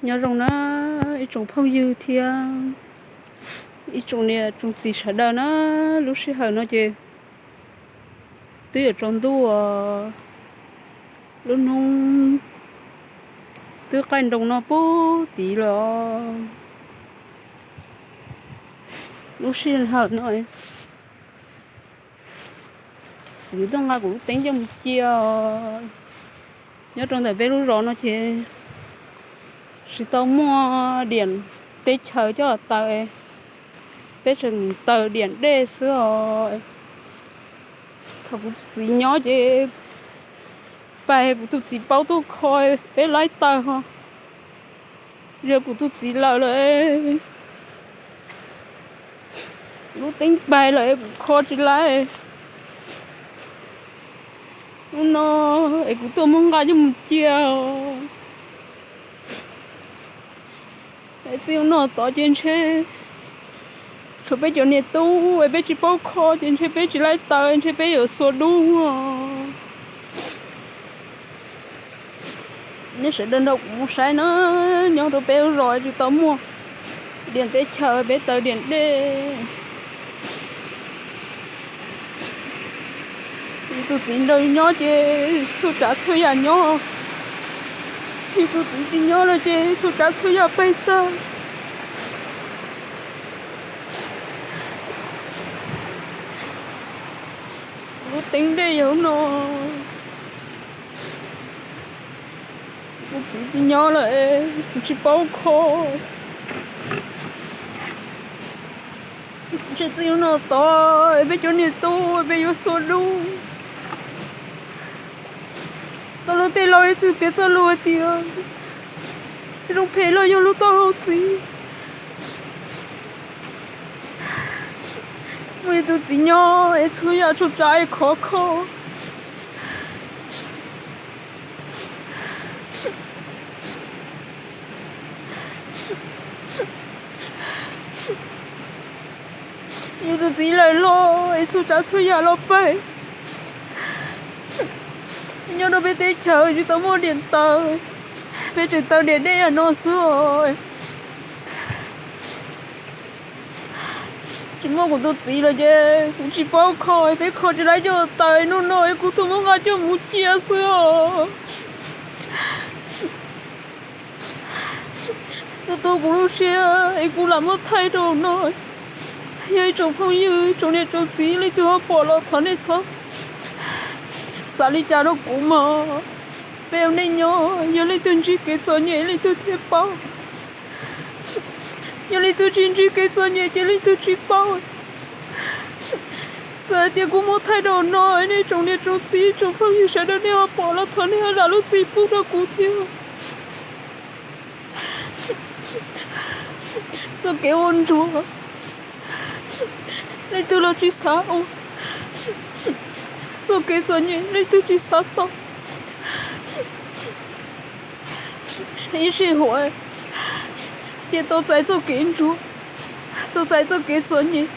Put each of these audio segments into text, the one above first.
Nyob zoo na ib tsoom phooj ywg thiab ib tsoom niam tsoom txiv sawv daws na, lub sij hawm no ces twb yuav tsaus ntuj os, lub hnub twb qaij nroo no puag tid lawm os. Lub sij hawm no kuv yuav tuaj nqa kuv lub teeb coj mus cia os. Nyob rau ntawm peb lub zos no ces tsis tau muaj diam teb chaws coj taws, peb tseem taws diam dej xwb os. Thaum kuv txiv nyob ces pais kuv tus txiv paub tuaj kho, peb laib taws ho. Yog kuv tus txiv lawm lawm, lub teeb pais lawm kuv kho tsis laib. Hnub no es kuv tuaj muab nqa coj mus cia os. Txij hnub no tod ces ntshe tshuav peb cov niam tub es peb tsis paub kho ces ntshe peb tsis laib taws, ntshe peb yuav xuas dub os. Nej sawv daws nrog kuv mus saib na, nyob rau peb lub zos tsis tau muaj diam teb chaws, peb taws diam dej. Yus tus txiv nrog nyob ces txhua tsav txhua yam nyob, yus tus txiv tsis nyob lawm ces txhua tsav txhua yam pais tag. Lub teeb dej yog no, kuv txiv tsis nyob lawm, kuv tsis paub kho. Ntshe txij hnub no tod peb cov niam tub peb yuav xuas dub. Tau lub tej laus ib txwm piav txoj lus hais tias zoo phem los yog lub tau hau txiv. Muaj ib tug txiv nyob es txhua yam txhua tsav es khov kho. Yus tus txiv lawm los es txhua tsav txhua yam los pais. Nyob rau peb teb chaws tsis tau muaj diam taws, peb tseem taws diam dej yam no xwb os. Tsis muaj kuv tus txiv lawm ces kuv tsis paub kho, peb kho tsis laib coj taws, hnub no kuv tuaj muab nqa coj mus cia xwb os. Tuaj tu kuv lub siab es kuv lam muab thaij rau no. Yog ib tsoom phooj ywg, tsoom niam tsoom txiv leej twg ho pom los thov nej txhob xav li cas rau kuv mog. Peb ua neej nyob, yog leej twg ntsib kev txom nyem leej twg thiaj paub. Yog leej twg tsis ntsib kev txom nyem ces leej twg tsis paub. Txawm hais tias kuv muab thaij rau no, nej tsoom niam tsoom txiv tsoom phooj ywg sawv daws nej ho pom los thov nej ho zam lub txim pub rau kuv thiab. Txoj kev ua ntsuag, leej twg los tsis xav ua. Txoj kev txom nyem leej twg tsis xav tau. Ib sij huam ces tau txais txoj kev ntsuag, tau txais txoj kev txom nyem.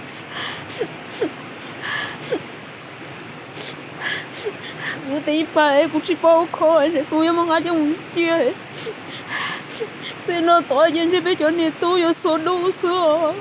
Kuv teeb pais kuv tsis paub kho, kuv yuav muab nqa coj mus cia. Txij no tod ces ntshe peb cov niam tub yuav xuas dub xwb os.